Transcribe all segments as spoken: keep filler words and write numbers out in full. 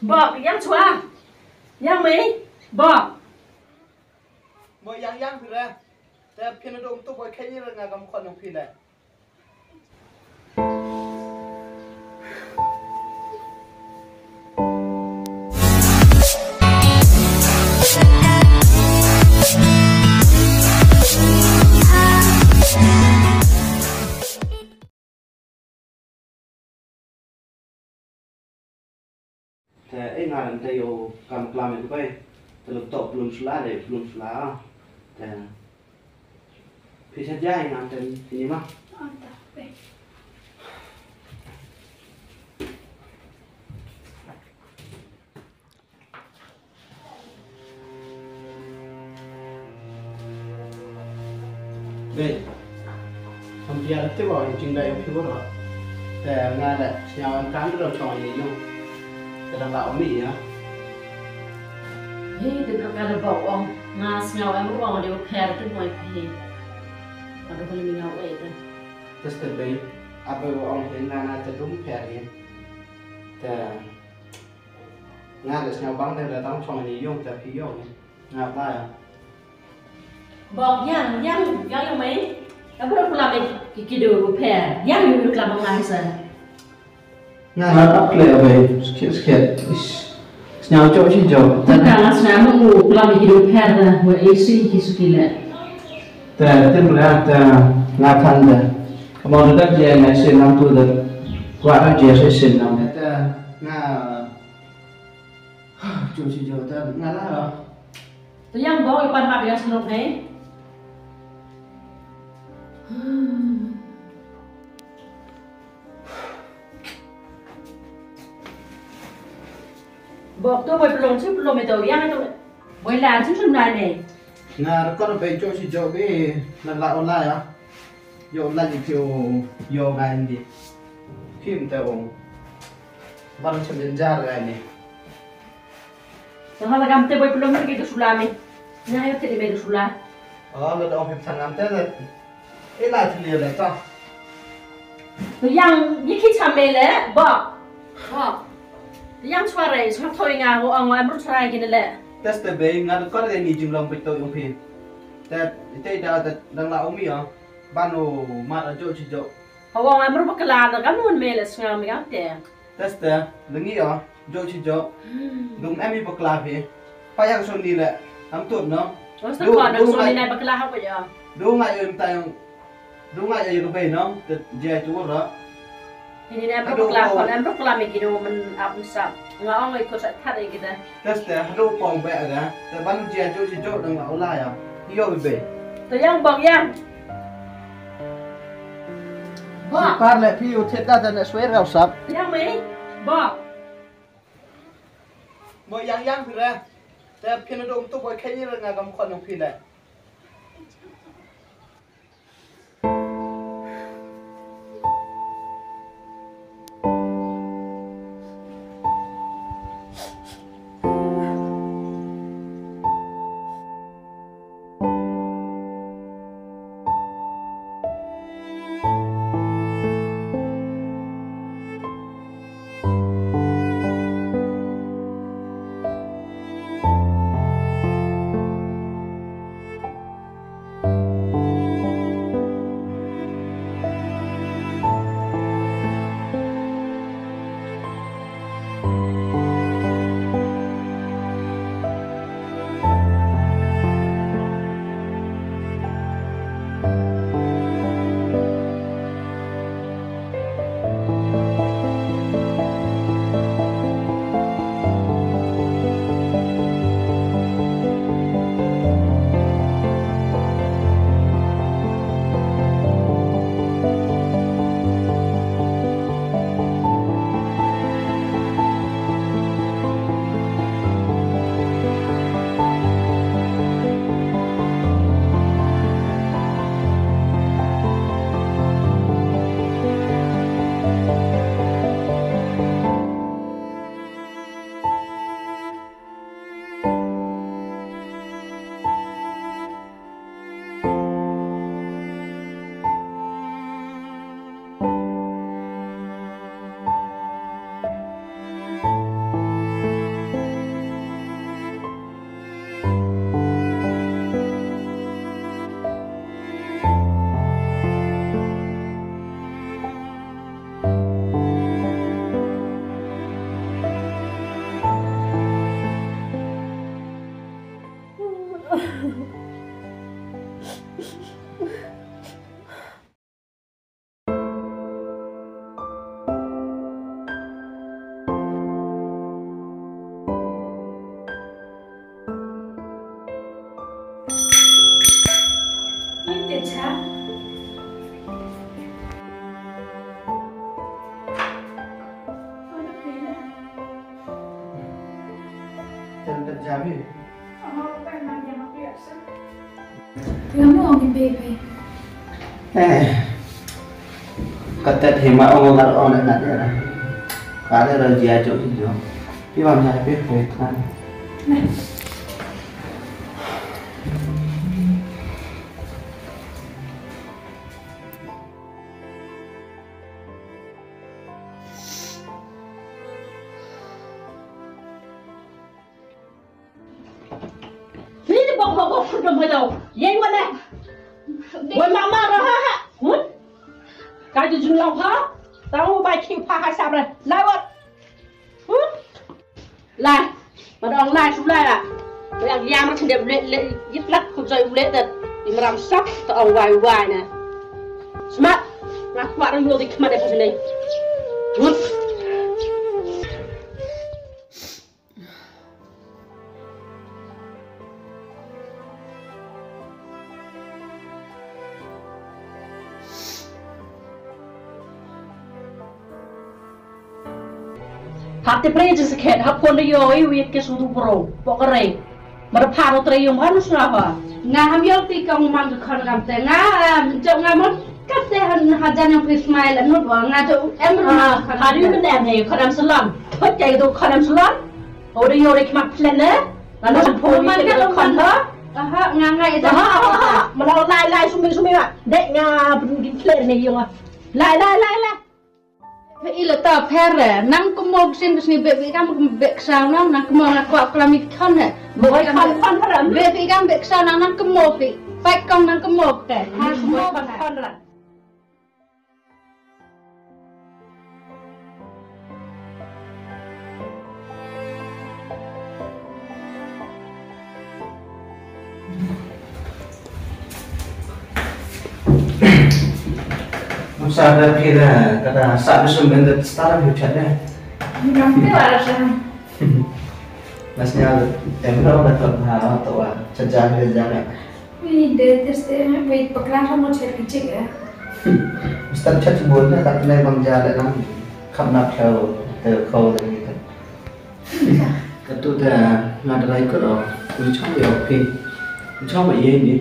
Bok, ïeng shuwa. Ïeng mei. Bok. Mo ïeng ïeng phi re. Te phin ïa dum tu boi khein ïa nga kam khon ïa phi le. Te ei nga lam te ïoh kam klam ïa ka bei. Te lok tok plum sla de plum sla. Te phi sa jai nga te ni ma. Bei. Kam pia te ba jing dai phi bor. Te nga da sñiaw an kan ro chong ni no. Te da ba mi ya. Hei, te ka ka da ba ong nga sñiaw em ro ong de pher te mo phi. Ka da ko ni nga wei te. Te ste bei. Apa ong hin na na te dum pher ni. Te Nga da sñiaw bang de da tang chong ni yung ta phi yung ni. Nga ba ya. Bok yang yang yang yang mai. Ka bro kula mai ki kido bu pher. Yang yu kula mai ngai sa. Nga nga ap kle abai skit skit. Is. Sñiaw chok chi jok. Ta ka nga sñiaw mu kula mai kido pher da wa isi ki sukile. Ta tim ra ta nga than da. Kamon da je na sin nam tu da. Kwa da je sin nam. Ta nga Chu chu chu ta nga la. To yang bok i pan ma biang shlok ne. Bok to boi pelong chu pelong me to yang to. Boi la chu chu na ne. Nga rekor be chu chu jo be na la ola ya. Yo la ji chu yo ngai ndi. Phim te ong. Ban chu min jar ngai ne. Sa hala kam te boi pelom ki tu sula me. Nya yo te me tu sula. Oh, lo da office sangam te le. E la ti le le ta. To yang ni ki cha me le ba. Ba. Yang chwa re chwa thoi nga ho ang em ru chwa ki le. Test be nga ko re ni jing long pe to yong phi. Te te da da dang la omi ya. Ban o mar a jo chi jo. Hawang em ru bakla da kam hun me le snga me kam te. Teste, lengi o, jo chi jo. Dum em i bakla phi. Pa yang so ni le. Am tut no. Wasta ko na so ni na bakla ha ko jo. Du nga yo im ta yang. Du nga yo ko be no. Te je tu ro. Ini na bakla ko na bakla me kino men ap sa. Nga ong i ko sa thar i kita. Teste, hadu pong be aga. Te ban je jo chi jo dang la ola ya. Yo be. To yang bok yang. Ba. Par le phi u thet da da ne swer rau sap. Yang mei. Ba. Mo yang yang phi re. Te phi na dum tu boi khe ni re nga kam khon phi le. Ngam ong ïa phi, phi. Eh. Katet hi ma ong ngar ong na de. Ka de ra jia jong jong. Phi bam jia phi phi. Ni bok bok bok khun dom hajau. Yeng mana? Wan mama raha ha. Hmm? Ka ju jun lau ha. Tau bai khiu pha ha sab re. Lai wat. Hmm? Lai. Ma dong lai su lai la. Ba yak yam ra khun dep le le yit lak khun joi u le dat. Imram sap ta ong wai wai na. Smat. Nga kwah ra yol di khmat dep sini. Hmm? Hap te pre je sekhet, hap kon de yo i wi ke su tu pro, pok re. Mar pha ro tre yung han sna ha. Nga ham ïoh ti ka u man ka khon kam te nga, em, jong nga mon. Kat te han hajan yang phi smile anu dua nga jong em ru. Ah, khon ha ri kam te. Men em he khon em salam. Thot kai tu khon em salam. O de yo de khmat plan ne. Lalu man phone man ke ka tu khon man ha. Aha, nga nga ida. Aha, aha, aha. Mana lai lai sumi sumi ma. Dek nga pun gin plan ne yo. Lai lai lai lai. Phi ila ta pher re, nang kumok sin bsni be be kam be ksaw nang, nang kumok na kwak klam i khon he. Boi khon khon pher am. Be be kam be ksaw nang, nang kumok phi. Pai kong nang kumok te. Ha kumok khon khon ra. Musa da phi da, kada sa bisum ben da star bi chat da. Ngam te wala sa. Mas nya em lo da tot ha to wa cha ja le ja le. Wi de tes te wi pakla ha mo chet ki chik eh. Musa chat bol na kat le bang ja le nang. Kham na phleu te khau le ni te. Katu te nga da rai ko ro. Ni chong yo phi. Ni chong ba ye ni.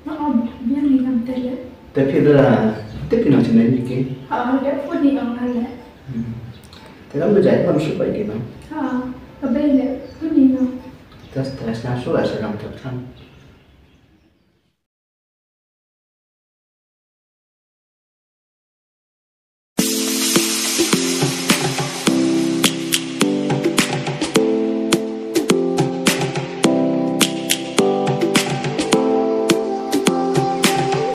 Ma om, biang ni ngam te le. Te phi da, te phi nang chinai ni ki. Ha, le phu ni ong na le. Hmm. Te ram ba jai pam su bai ki nang. Ha, ka bai le phu ni nang. Te te sna su la sa ram te kan.